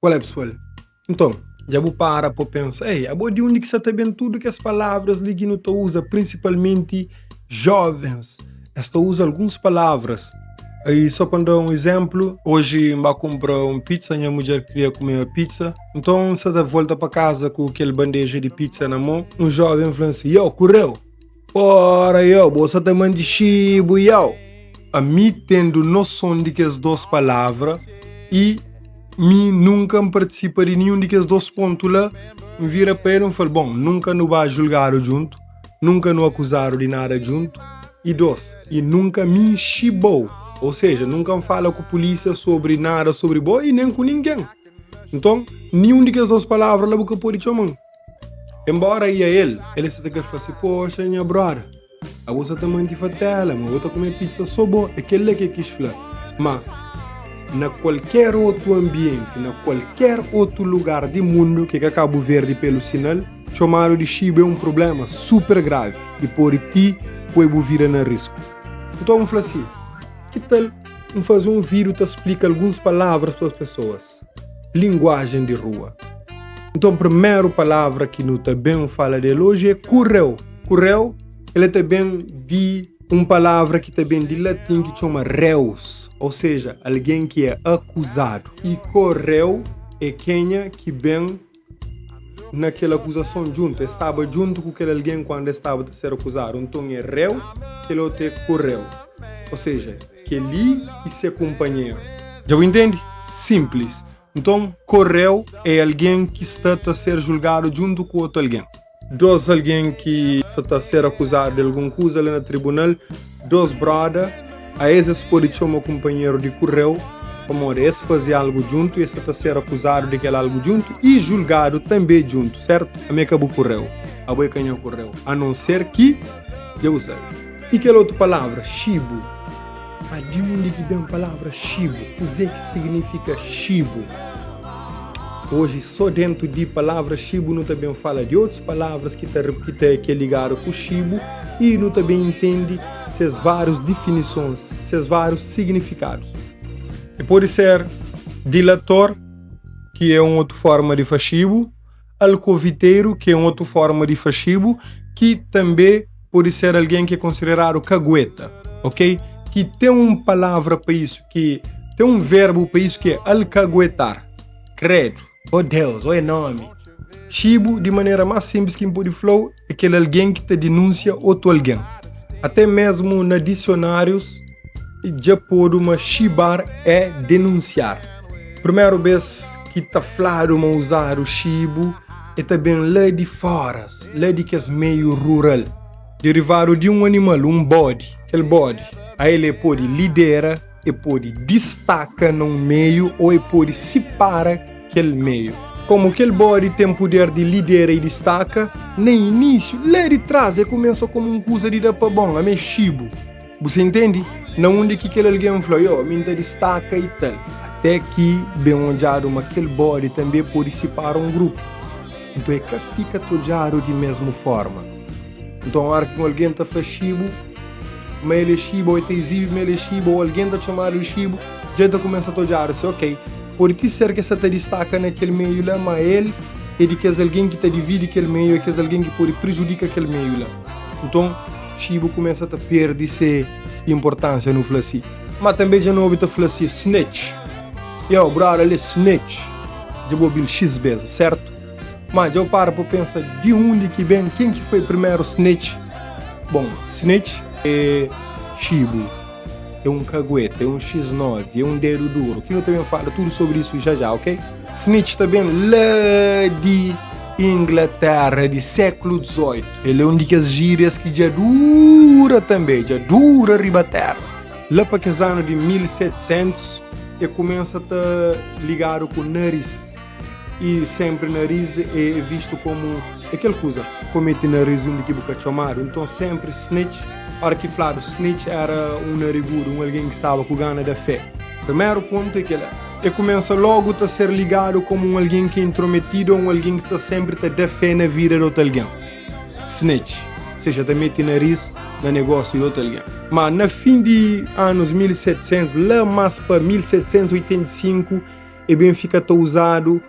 Kual é pesoal? Nton, dja bu para pa bu pensa, Ei, abo di undi ki sa ta ben tudu kes palavras li ki nu ta uza, prinsipalmenti jovens, es ta uza alguns palavras. I só pa N da un izénplu, oji N ba kunpra un pizza, nha mudjer kria kumeba pizza, nton N sa ta volta pa kaza ku kel bandeja di pizza na mô, un jóven fla-m si, Yo, kureu! Ora yo, bo sa ta mandi xibu yo. Ami tendu noson di kes dos palavra i mi nunka N partisipa di ninhun di kes dos pontu la, N vira pa el N fla-l, bon, nunka nu ba julgadu djuntu, nunka nu akuzadu di nada djuntu, i dos, i nunka mi N xiba-u, ou seja, nunka N fala ku pulisia sobri nada sobri bo i nen ku ningen. Nton, ninhun di kes dos palavra la bu ka pode txoma-m. Enbóra ia el, el sa ta kre fla si, Poxa, nha bróda, abo sa ta manti fatela, ma bo ta kume pizza sô bo. É kel-la ki el kis fla. Má, na kualker otu anbienti, na kualker otu lugar di mundu ki ka Kabu Verdi pelu sinal, txomadu di xibu é un prubléma super gravi i pode ti poi bu vida na risku. Nton, N fla si, Ki tal N faze un vídiu ta splika alguns palavras pa pesoas? Linguajen di rua. Nton primeru palavra ki nu ta ben fala del oji é kureu. Kureu el ta ben di un palavra ki ta ben di latin ki txoma reus, ou seja, algen ki é akuzadu. I koreu é kenha ki ben na kel akuzason djuntu. Es staba djuntu ku kel algen kandu es staba ta ser akuzadu. Nton é reu, kel otu é koreu. Ou seja, Kel-li i se kunpanheru. Dja bu intende? Sinplis. Nton, koréu é algen ki sta ta ser julgadu djuntu ku otu algen. Dôs algen ki sta ta ser akuzadu di algun kuza la na tribunal, dôs bróda, aes es pode txoma kunpanheru di koréu, pamodi es faze algu djuntu i es sta ta ser akuzadu di kel algu djuntu i julgadu tanbê djuntu, sértu? Ami é ka bu koréu, abo é ka nha koréu, anonser ki dja bu sabe. I kel otu palavra, xibu? Má di undi ki ben palavra xibu? Kuzê ki siginifika xibu? Oji, sô déntu di palavra xibu nu ta ben fala di otus palavras ki ta ki ta ki é ligadu ku xibu i nu ta ben intende ses várius difinisons, ses várius siginifikadus. E pode ser dilator, ki é un otu fórma di fla xibu, alkoviteru, ki é un otu fórma di fla xibu, ki tanbê pode ser algen ki é konsideradu kagueta, ok? Ki ten un palavra pa isu, ki ten un verbu pa isu ki é alkaguetar. Kredu! Oh Deus, oh é nomi! Xibu, di manera más sinplis ki N pode fla-u, é kel algen ki ta dinúnsia otu algen. Até mésmu na disionárius dja podu ma xibar é denunsiar. Primeru bês ki ta fladu ma uzadu xibu é ta ben la di fóras, la di kes meiu rural. Derivadu di un animal, un bodi. Kel bodi, ael e pode lidera, e pode distaka na un meiu ô e pode sipara kel meiu. Komu kel bodi ten puder di lidera i distaka, na inísiu, la di tras, e kumesa komu un kuza di da pa bon, amé xibu. Bu sa intende? Na undi ki kel algen fla, Yo, mi N ta distaka i tal. Até ki ben odjadu ma kel bodi tanbê pode sipara un grupu. Nton e ka fika ta odjadu di mésmu fórma. Nton óra ki un algen ta fla xibu ma el é xibu ô el ta izibi ma el é xibu ô algen ta txomadu di xibu, dja el ta kumesa ta odjadu si, ok, pode ti ser ki el sta ta distaka na kel meiu la, má el é di kes algen ki ta dividi kel meiu, é kes algen ki pode prejudika kel meiu la. Nton, xibu kumesa ta perde se inportánsia, nu fla si. Má tanbê dja nu obi ta fla si, Snitch! Yo, brother, el é snitch! Dja bu obi-l xis bês, sértu? Má dja bu para pa bu pensa di undi ki ben, ken ki foi primeru snitch? Bon, snitch é xibu, é un kagueta, é un X9, é un dedu duru, ki nu ta ben fala tudu sobri isu já já, ok? Snitch ta ben la di Inglaterra di séklu 18. El é un di kes jírias ki dja dura tanbê, dja dura riba téra. La pa kes anu di 1700, e kumesa ta ligadu ku naris. I sénpri naris é vistu komu é kel kuza, ko mete naris undi ki bu ka txomadu. Nton sénpri snitch, óra ki fladu snitch éra un narigudu, un algen ki staba ku gana da fé. Primeru pontu é kel-la. E kumesa lógu ta ser ligadu komu un algen ki é intrometidu ô un algen ki sta sénpri ta da fé na vida di otu algen. Snitch, seja, ta mete naris na negósiu di otu algen. Má, na fin di anus 1700, la más pa 1785, e ben fika ta uzadu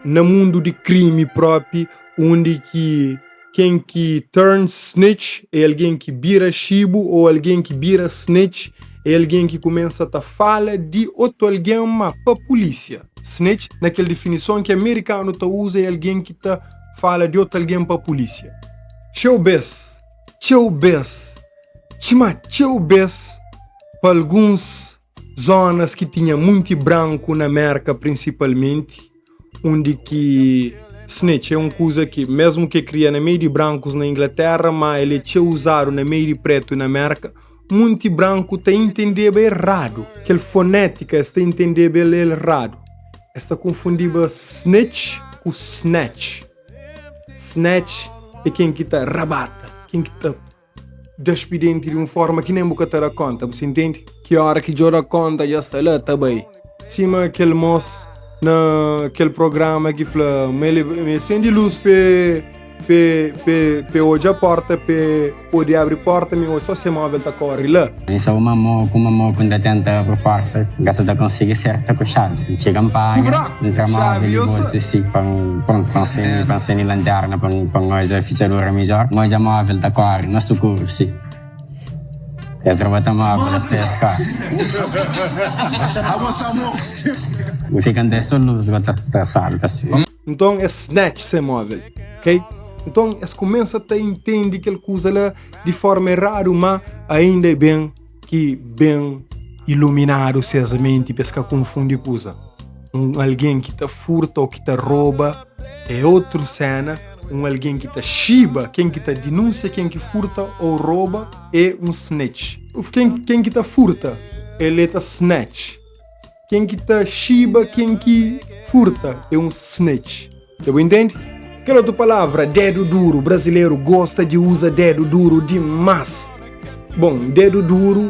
na mundu di krimi propi undi ki ken ki turn snitch é algen ki bira xibu ô algen ki bira snitch é algen ki kumesa ta fala di otu algen ma pa pulísia. Snitch na kel difinison ki amerikanu ta uza é algen ki ta fala di otu algen pa pulísia. Txeu bês, txeu bês, txma txeu bês pa alguns zonas ki tinha munti branku na Merka prinsipalmenti, undi ki snitch é un kuza ki mesmu ki é kria na meiu di brankus na Inglaterra, ma el é txeu uzadu na meiu di pretu na Merka, munti branku ta intendeba erradu. Kel fonétika es ta intendeba el erradu. Es ta konfundiba snitch ku snatch. Snatch é ken ki ta rabata, ken ki ta da spidenti di un forma ki nen bu ka ta da konta, bu sa intende? Ki ora ki djo da konta dja sta la ta bai. Sima kel mos na kel programa ki fla ma el e sendi lus pe pe pe pe odja porta pe pode abri porta mi odja so se movel ta kori la. Mi sa uma mo ku uma mo ku N ta tenta abri porta, N ka sa ta konsigi serta ku xavi. N txiga N panha, N tra movel di bolsu si pa N prontu pa N sende pa N sende lanterna pa N pa N odja fitxadura midjor. N odja movel ta kori na sukuru si. Es rabata movel na ses kostas. N fika N ten so lus go ta ta salta si. Nton es snatch se movel, ok? Nton es kumesa ta intende kel kuza la di forma eradu, má ainda é ben ki ben iluminadu ses menti pa es ka konfundi kuza. Un algen ki ta furta ô ki ta roba é otru séna, un algen ki ta xiba, ken ki ta dinúnsia ken ki furta ô roba é un snitch. Ken, ken ki ta furta, el é ta snatch. Ken ki ta xiba ken ki furta é un snitch. Dja bu intende? Kel otu palavra, dedu duru, brazileru gosta di uza dedu duru dimás. Bon, dedu duru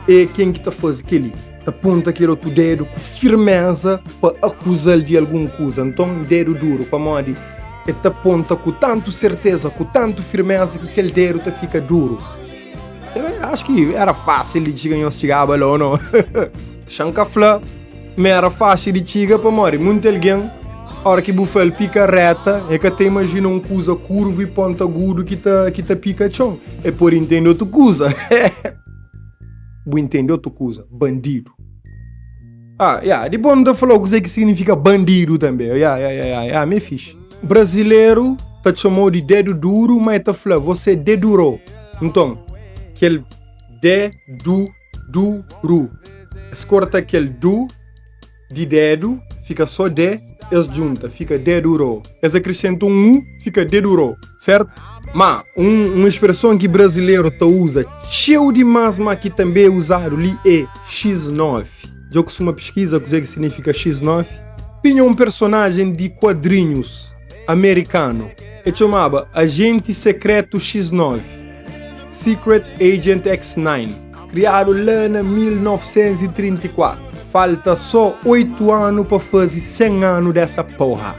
é ken ki ta faze kel-li, ta ponta kel otu dedu ku firméza pa akuza-l di algun kuza. Nton, dedu duru, pamodi el ta ponta ku tantu serteza, ku tantu firméza ki kel dedu ta fika duru. Acho ki era fásil di txiga nhos txigaba la o no? Xa N ka fla ma era fásil di txiga pamodi munti algen ora ki bu fla-l pika reta e ka ta imajina un kuza kurvu i pontagudu ki ta ki ta pika txon. E pode intende otu kuza. Bu intende otu kuza, bandidu. Ah, ya, dipôs N ta fla-u kuzê ki signifika bandidu tanbê. Ya, ya, ya, ya, ya, mi é fixi. Brazileru ta txoma-u di dedu duru, ma e ta fla, Você dedurou. Nton, kel de, du, du, ru. Es korta kel du di dedu, fika sô de, es djunta, fika dedurou. Es akrisenta un u, fika dedurou. Sértu? Má, un, un spreson ki brazileru ta uza txeu dimás, má ki tanbê é uzadu li é X9. Dja kustuma piskiza kuzê ki signifika X9? Tinha un personajen di kuadrinhus amerikanu. E txomaba Ajenti Sekretu X9, Secret Agent X9, kriadu la na 1934. Falta só 8 anu pa faze 100 anu desa porra.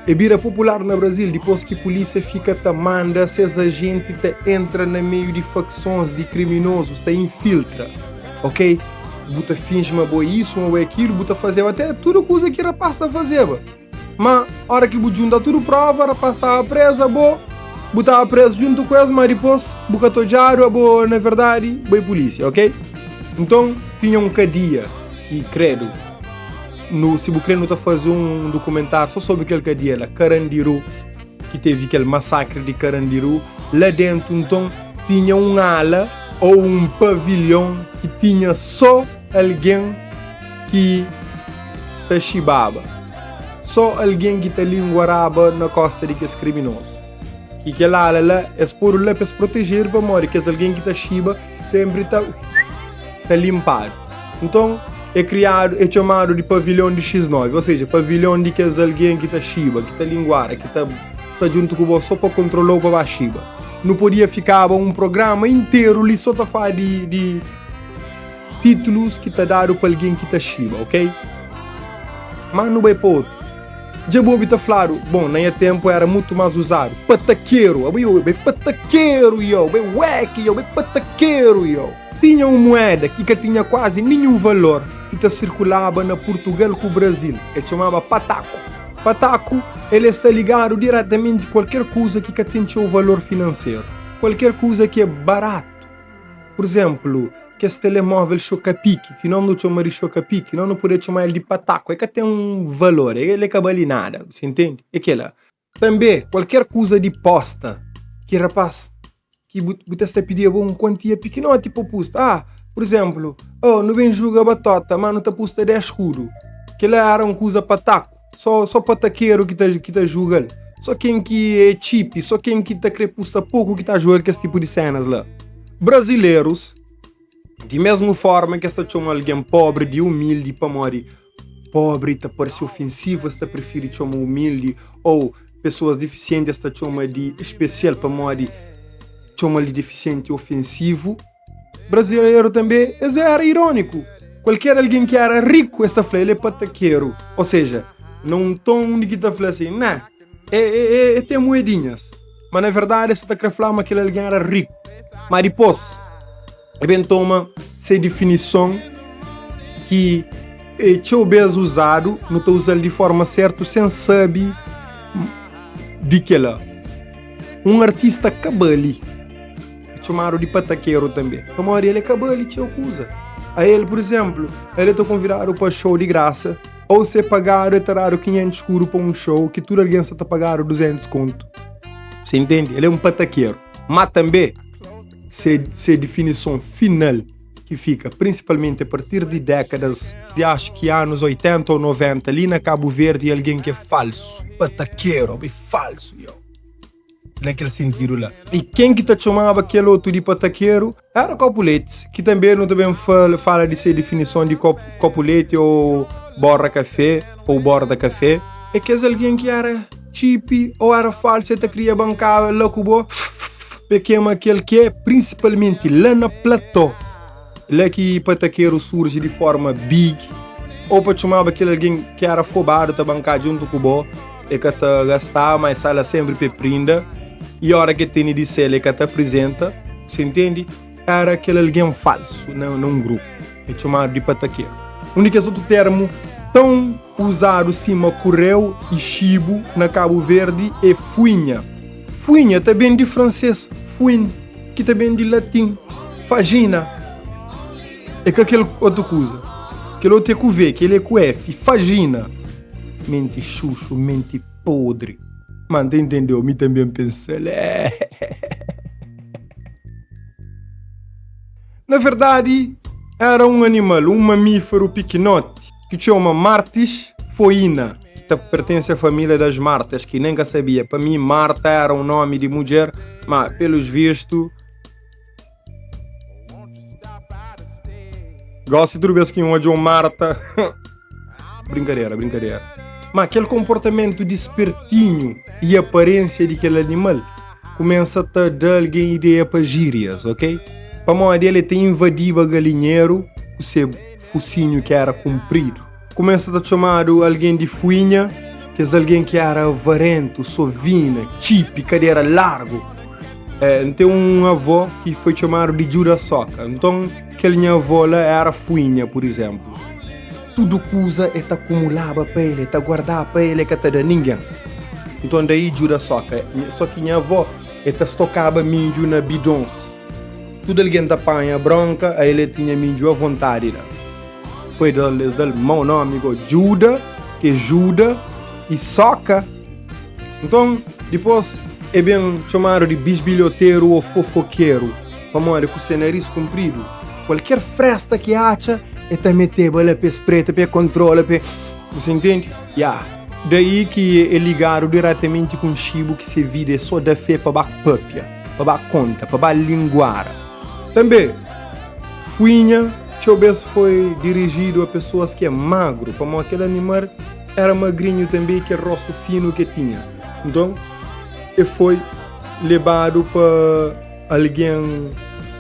E bira popular na Brazil dipôs ki pulísia fika ta manda ses ajenti ta entra na meiu di faksons di kriminozus, ta infiltra. Ok, bu ta finji ma bo é isu, ma bo é kilu, bu ta fazeba até tudu kuza ki rapaz ta fazeba. Ma ora ki bu djunta tudu prova, rapaz staba prezu, abo bu tava prezu djuntu ku es, ma dipôs bu ka ta odjadu, abo na verdadi bo é pulísia, ok? Nton tinha un kadia ki kredu. Nu, si bu kre nu ta faze un dokumentáriu só sobri kel kadia la, Carandiru, ki tevi kel masakri di Carandiru la dentu. Nton tinha un ala ô un pavilhon ki tinha só algen ki ta xibaba, só algen ki ta linguaraba na kósta di kes kriminozu. Ki kel ala la, es podu la pa es protejedu pamodi kes algen ki ta xiba sénpri ta ta linpadu. Nton, é kriadu, é txomadu di pavilhon di X9, ô seja, pavilhon di kes algen ki ta xiba, ki ta linguara, ki ta sta djuntu ku bo sô pa kontrola-u pa ba xiba. Nu podia fikaba un programa interu li sô ta fala di di titulus ki ta dadu pa algen ki ta xiba, ok? Má nu bai pa otu. Dja bu obi ta fladu, bon, na nha ténpu éra mutu más uzadu, patakeru! Abo yo, bai patakeru yo, bai weki yo, bai patakeru yo. Tinha un muéda ki ka tinha kuazi ninhun valor. ki ta sirkulaba na Purtugal ku Brazil. E txomaba pataku. Pataku, el e sta ligadu diretamenti kualker kuza ki ka ten txeu valor finanseru, kualker kuza ki é baratu. Pur izénplu, kes telemóvel xokapiki, ki nos nu txoma di xokapiki, nos nu pode txoma el di pataku, el ka ten valor, el ka bali nada, bu intende? É kela. Tanbê, kualker kuza di posta ki rapás ki bu, bu ta sta pidia bo un kuantia pikinoti pa pusta. Ah, pur izénplu, oh, nu ben juga batóta, má nu ta pusta 10 skudu. Kel-la éra un kuza pataku, sô, sô patakeru ki ta, ki ta juga-l. Sô ken ki é txipi, sô ken ki ta krê pusta poku ki ta juga-l kes tipu di sénas la. Brazilerus, di mésmu fórma ki es ta txoma algen póbri di umildi pamodi Pobri ta parse ofensivu, es ta prifiri txoma umildi ô pesoas difisienti es ta txoma di spesial pamodi txoma-l di difisienti ofensivu. Brazileru tanbê es éra iróniku. Kualker algen ki éra riku es ta fla el é patakeru, ô seja, na un ton undi ki ta fla si, Ná, e ten muedinhas. Má na verdadi es sa ta krê fla ma kel algen éra riku. Má dipôs. E ben toma se difinison ki é txeu bês uzadu, nu ta uza-l di forma sertu sen sabe di kela. Un artista ka bali, é txomadu di patakeru tanbê, pamodi el é ka bali txeu kuza. A el, pur izenplu, el é ta konvidadu pa xou di grasa, ou se é pagadu é ta dadu 500 skudu pa un xou ki tudu algen sa ta pagadu 200 kontu. Você entende? El é un patakeru. Má tanbê. Se se difinison final ki fika prinsipalmenti a partir di dékadas di axu ki anus 80 ou 90 li na Kabu Verdi algen ki é falsu, patakeru, abo é falsu yo. Na kel sintidu la. I ken ki ta txomaba kel otu di patakeru era Kopu Leti, ki tanbe nu ta ben fala di se difinison di kopu leti ou borra kafé ou borda kafé. É kes algen ki era txipi ou era falsu e ta kria bankaba la ku bo. Pe kema kel ki é prinsipalmenti la na platô, la ki patakeru surji di forma big, ou pa txomaba kel algen ki era fobadu ta banká djuntu ku bo, e ka ta gastaba ma e sta la senpri pe prinda, i ora ke tene di sel e ka ta aprizenta, você entende? Era kel algen falsu na un grupu, e txomadu di patakeru. Un di kes otu termu tãu uzadu sima kureu i xibu na Kabu Verdi é fuinha. Fuinha ta ben di fransês fouine, ki ta ben di latin fagina. É ka kel otu kuza. Kel otu é ku V, kel é ku F, fagina. Menti xuxu, menti podri. Ma N ta intendeu, mi tanbe N pensa-l. Na verdadi, éra un animal, un mamíferu pikinoti, ki txoma Martis foina, ki ta pertense a família das martas, ki nen ka sabia. Pa mi, Marta éra un nómi di mudjer, má pelos vistu, gósi tudu bês ki N odja un Marta, brinkadera, brinkadera. Má kel konportamentu di spertinhu i aparénsia di kel animal kumesa ta da algen ideia pa jírias, ok? Pamodi el ta invadiba galinheru ku se Fusinhu ki éra kunpridu. Kumesa ta txomadu algen di fuinha, kes algen ki éra avarentu, sovina, txipi, kadera largu. Eh, N ten un avó ki foi txomadu di Djuda Soka. Nton, kel nha avó la éra fuinha, pur izénplu. Tudu kuza el ta kumulaba pa el, el ta guardaba pa el, el ka ta da ningen. Nton, daí Djuda Soka. Sô ki nha avó, el ta stokaba mindju na bidons. Tudu algen ta panha bronka, a el e tinha mindju avontadi la. Poi dal, es dal mau nomi go, Juda, ke Juda i Soka. Nton, dipos e ben txomadu di bisbilhoteru o fofokeru, pamodi ku se naris kunpridu, kualker fresta ki atxa, e ta meteba la pe spreta, pe kontrola, pe. Bu sa intende? Ya. Daí ki e ligadu diretamenti ku un xibu ki se vida é so da fe pa ba papia. Pa ba konta, pa ba linguara. Tanbê, fuinha txeu bês foi dirijidu a pesoas ki é magru, pamodi kel animal éra magrinhu tanbê i kel róstu finu ki el tinha. Nton, el foi lebadu pa algen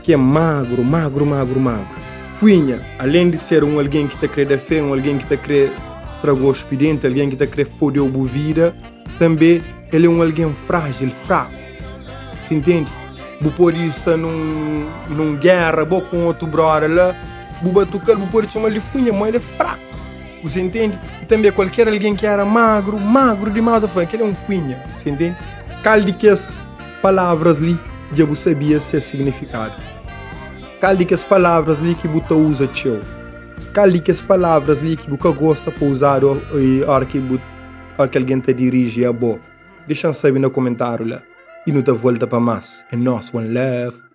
ki é magru, magru, magru, magru. Fuinha, alén di ser un algen ki ta krê da fé, un algen ki ta krê straga-u spidenti, algen ki ta krê fode-u bu vida, Tanbê el é un algen frájil, fraku. Você intende? Bu pode sta num, num guerra, bo com outro brother lá. Bu batuka-l, bu pode txoma-l di fuinha, ma el é fraku. Bu sa intende? I tanbê kualker algen ki éra magru, magru dimás, ta fla, Kel-li é un fuinha. Bu sa intende? Kal di kes palavras li dja bu sabia ses signifikadu? Kal di kes palavras li ki bu ta uza txeu? Kal di kes palavras li ki bu ka gosta pa uzadu óra ki bu óra ki algen ta diriji a bo? Dexa-m sabe na komentáriu la. I nu ta volta pa más. É nos, one love!